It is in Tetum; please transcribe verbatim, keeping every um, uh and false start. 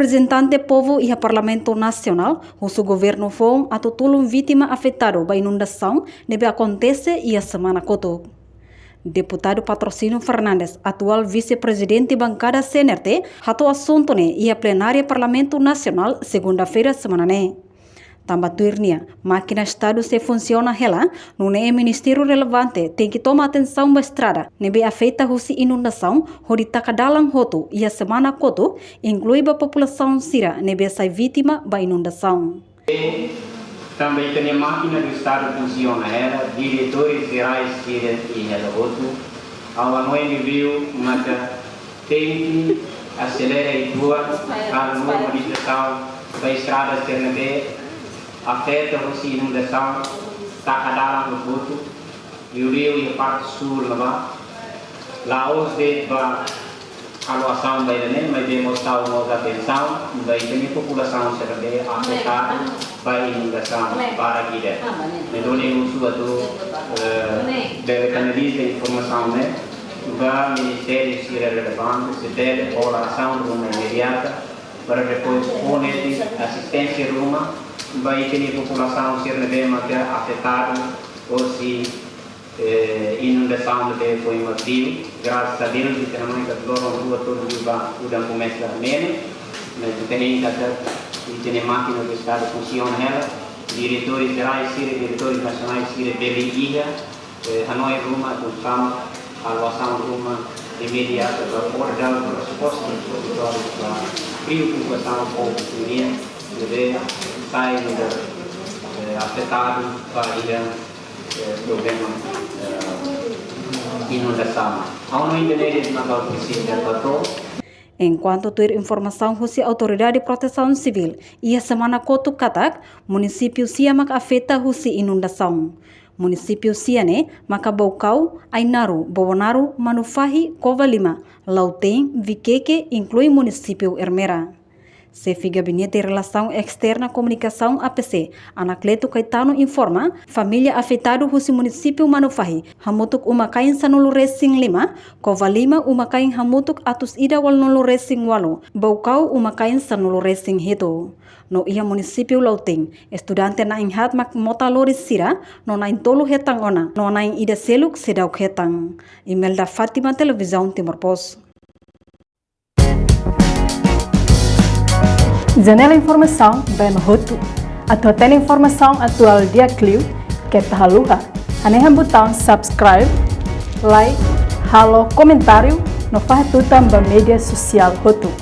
Reprezentante povu iha Parlamentu Nasionál husu governu foun atu tulun vítima afetadu ba inundasaun ne'ebé akontese iha semana kotuk. Deputadu Patrocínio Fernandes, atuál vise-prezidente bankada C N R T, hato'o asuntu ne'e iha plenária Parlamentu Nasionál, segunda-feira semana ne'e. Tanba tuir nia, mákina Estadu sei funsiona hela, nune'e ministériu relevante tenke toma atensaun ba estrada ne'ebé afeta husi inundasaun, hodi taka dalan hotu iha semana kotuk, inklui ba populasaun sira ne'ebé sai vítima ba inundasaun. Tanba ita-nia mákina do Estadu funsiona hela, diretores jerais sira iha hela hotu, ha'u hanoin liuliu maka tenke aselera uitoan, halo normalizasaun ba estrada sira ne'ebé afeta husi inundasaun, taka dalan hotu-hotu, liuliu iha parte súl ne'ebá. La'ós de'it ba halo asaun ba ida-ne'e, maibé mós tau mós atensaun ba ita-nia populasaun sira ne'ebé afetadu ba inundasaun barak ida. Ne'e duni husu atu, eh, bele kanaliza informasaun ne'e ba ministériu sira relevante, se bele hola asaun ruma imediata, para depois fó netik asisténsia ruma ba ita-nia populasaun sira ne'ebé maka afetadu hosi, eh, inundasaun ne'ebé foin mak liu. Grasas a Deus, ita-nia mãe ka loron rua to'o liubá udan komesa menus, mas ita hein katak ita-nia mákina do Estadu funsiona hela, diretores jerais sira, diretores nasionais sira bele iha, eh, hanoin ruma atu sama halo asaun ruma imediata para pode dar resposta ba preokupasaun povu sira-nian ne'ebé sai, eh, afetadu ba ida, eh, problema, eh, inundasaun. Ha'u hanoin ida-ne'e de'it mak ha'u presiza hato'o. Enkuantu tuir informasaun husi Autoridade Protesaun Sivíl, iha semana kotuk katak munisípiu sia maka afeta husi inundasaun. Munisípiu sia ne'e maka Baucau, Ainaro, Bobonaro, Manufahi, Covalima, Lautém, Viqueque, inklui munisípiu Ermera. Xefe Gabinete Relasaun Esterna Komunikasaun, A P C, Anacleto Caetano informa, família afetadu husi munisípiu Manufahi hamutuk uma-kain sanulu-resin-lima, Covalima uma-kain hamutuk atus ida ualunulu-resin-ualu, Baucau uma-kain sanulu-resin-hitu. No iha munisípiu Lautém, estudante na'in haat mak mota lori sira, no na'in tolu hetan ona, no na'in ida seluk seidauk hetan. Imelda Fátima, Televizaun Timor Post. Janela informasaun ba ema hotu. Atu hatene informasaun atuál di'ak liu, keta haluha hanehan butaun subscribe, like, halo komentáriu, no fahe tutan ba média sosiál hotu.